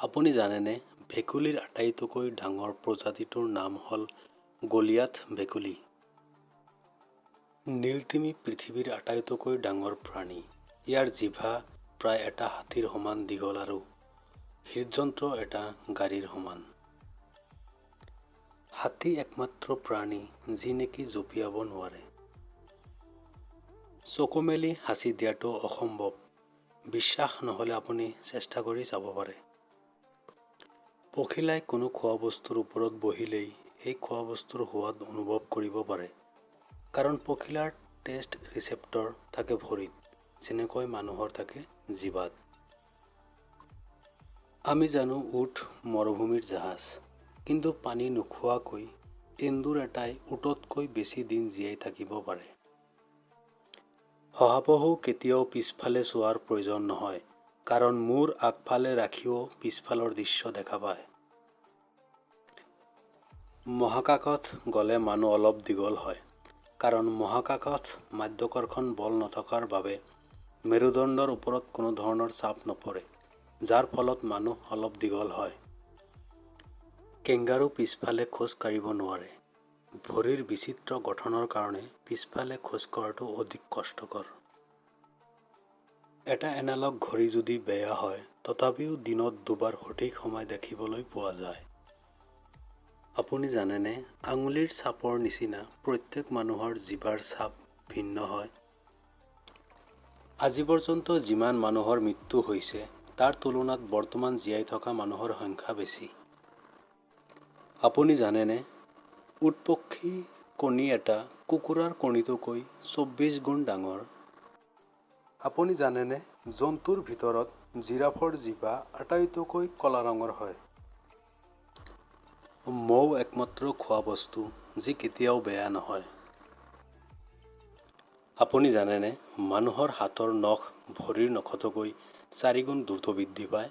আপুনি জানেনে ভেকুলীৰ আটাইতকৈ ডাঙৰ প্ৰজাতিটোৰ নাম হ'ল গলিয়াথ ভেকুলী। নীলতিমি পৃথিৱীৰ আটাইতকৈ ডাঙৰ প্ৰাণী। ইয়াৰ জিভা প্ৰায় এটা হাতীৰ সমান দীঘল আৰু হৃদযন্ত্ৰ এটা গাড়ীৰ সমান। হাতী একমাত্ৰ প্ৰাণী যি নেকি জঁপিয়াব নোৱাৰে। চকু মেলি হাঁচি দিয়াটো অসম্ভৱ, বিশ্বাস নহ'লে আপুনি চেষ্টা কৰি চাব পাৰে। পখিলাই কোনো খোৱা বস্তুৰ ওপৰত বহিলেই সেই খোৱা বস্তুৰ সোৱাদ অনুভৱ কৰিব পাৰে, কাৰণ পখিলাৰ টেষ্ট ৰিচেপ্টৰ থাকে ভৰিত, যেনেকৈ মানুহৰ থাকে জিভাত। আমি জানো উট মৰুভূমিৰ জাহাজ, কিন্তু পানী নোখোৱাকৈ এন্দুৰ এটাই উটতকৈ বেছি দিন জীয়াই থাকিব পাৰে। শহাপহু কেতিয়াও পিছফালে চোৱাৰ প্ৰয়োজন নহয়, কাৰণ মূৰ আগফালে ৰাখিও পিছফালৰ দৃশ্য দেখা পায়। মহাকাশত গ'লে মানুহ অলপ দীঘল হয়, কাৰণ মহাকাশত মাধ্যাকৰ্ষণ বল নথকাৰ বাবে মেৰুদণ্ডৰ ওপৰত কোনো ধৰণৰ চাপ নপৰে, যাৰ ফলত মানুহ অলপ দীঘল হয়। কেংগাৰু পিছফালে খোজ কাঢ়িব নোৱাৰে। ভৰিৰ বিচিত্ৰ গঠনৰ কাৰণে পিছফালে খোজ কঢ়াটো অধিক কষ্টকৰ। এটা এনালগ ঘড়ী যদি বেয়া হয়, তথাপিও দিনত দুবাৰ সঠিক সময় দেখিবলৈ পোৱা যায়। আপুনি জানেনে আঙুলিৰ ছাপৰ নিচিনা প্ৰত্যেক মানুহৰ জিভাৰ ছাপ ভিন্ন হয়। আজি পৰ্যন্ত যিমান মানুহৰ মৃত্যু হৈছে, তাৰ তুলনাত বৰ্তমান জীয়াই থকা মানুহৰ সংখ্যা বেছি। আপুনি জানেনে উটপক্ষী কণী এটা কুকুৰাৰ কণীতকৈ 24 গুণ ডাঙৰ। আপুনি জানেনে জন্তুৰ ভিতৰত জিৰাফৰ জিভা আটাইতকৈ ক'লা ৰঙৰ হয়। মৌ একমাত্ৰ খোৱা বস্তু যি কেতিয়াও বেয়া নহয়। আপুনি জানেনে মানুহৰ হাতৰ নখ ভৰিৰ নখতকৈ 4 গুণ দ্ৰুত বৃদ্ধি পায়।